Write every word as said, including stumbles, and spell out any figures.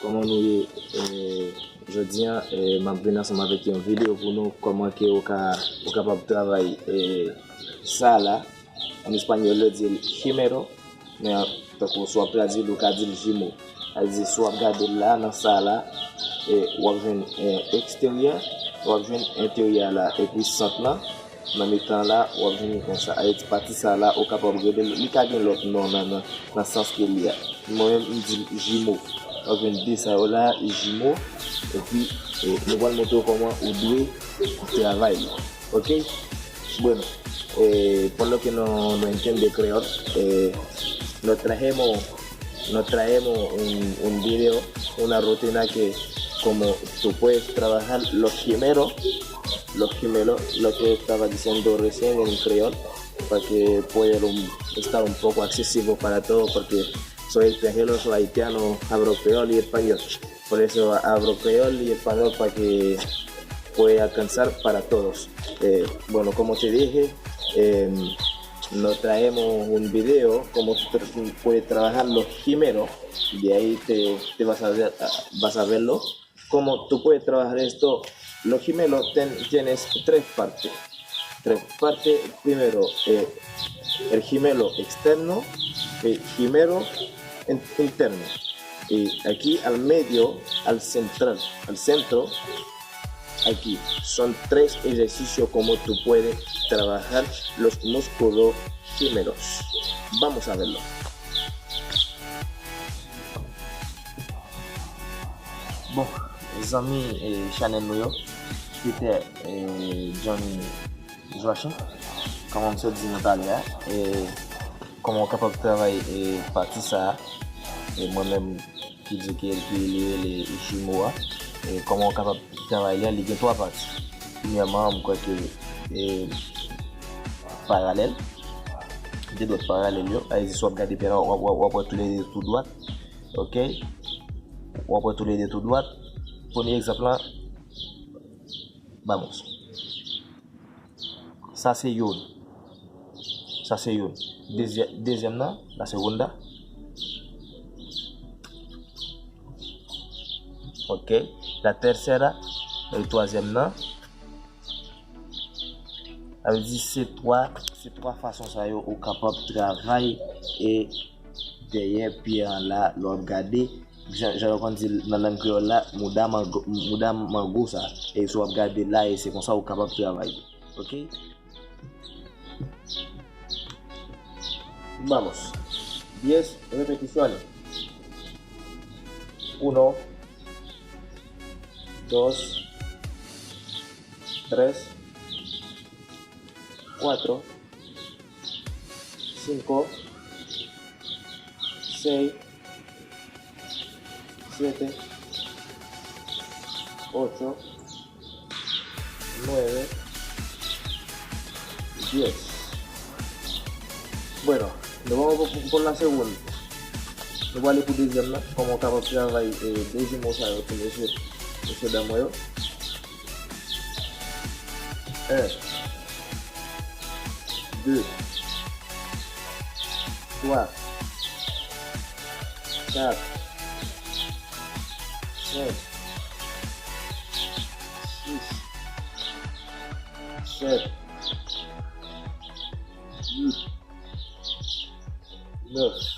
Kòman nou ye? E, jodi a, e, m ap vin ansanm avèk yon videyo pou nou, kòman ke ou ka, ou kapab travay, e, sa la. An espanyòl, yo di l gemelo, men tankou si w ap tradui l, ou ka di l jimo. Sa vle di, si w ap gade l la, nan sa la, e, w ap jwenn, e, eksteryè, w ap jwenn enteryè la, epi sant lan, nan mitan la, w ap jwenn li konsa. Sa vle di, pati sa la, ou kapab rele l, li ka gen lòt non nan, nan, nan sans ke li a. Mwen menm, m di l jimo. W ap jwenn de sa yo la, jimo. Epi, e, nou pral montre w kòman ou dwe travay li. Ok? Bueno, eh, por lo que no, no entiende creol, eh, nos traemos, nos traemos un, un video, una rutina que como tú puedes trabajar los gemelos, los gemelos, lo que estaba diciendo recién en creol, para que pueda un- estar un poco accesible para todos, porque soy extranjero, soy haitiano, hablo creol y español. Por eso hablo creol y español para que pueda alcanzar para todos. Eh, bueno, como te dije, em, nos traemos un video como tú tra- puedes trabajar los gemelos. De ahí te, te vas a ver, vas a verlo. Cómo tú puedes trabajar esto. Los gemelos ten- tienes tres partes. Tres partes. Primero, eh, el gemelo externo, el gemelo en- interno. Y aquí al medio, al central, al centro, aquí son tres ejercicios como tú puedes trabajar los músculos gemelos. Vamos a verlo. Bon, zanmi, eh, chanèl nou yo, Peter, eh, Johnny Joachim, kòman m sot di nou talè a, e kòman w kapab travay, e pati sa a, e mwen menm ki di ke, ke li rele jimo a, e kòman w kapab travay li a, li gen twa pati. Premyèman, m kwè ke, e paralèl, de dwèt paralèl yo, sa vle di si w ap gade pye la, w ap, w ap, w ap wè toulede tou dwat, ok? W ap wè toulede tou dwat. Premye egzanp lan, vamos. Sa se youn. Sa se youn. Dezyè- dezyèm nan, la segunda. Ok. La tercera, e twazyèm nan. Sa vle di se twa, se twa fason sa yo ou kapab travay e dèyè pye an la, lè w ap gade, jan, jan yo konn di l nan lang kreyòl la, mouda mango, mouda mango sa. E si w ap gade la, e se konsa ou kapab travay. Ok? Vamos. Diez repeticiones. Uno, dos, tres, cuatro, cinco, seis, siete, ocho, nueve, diez. Bueno, nou pa pou, pou, pou la segunda. Nou prale pou dezyèm nan. Kòman w kapab travay, eh, de jimo sa yo pou mesye, mesye dam mwen yo. Un, deux, trois, quatre, cinq, six, sept, huit, neuf,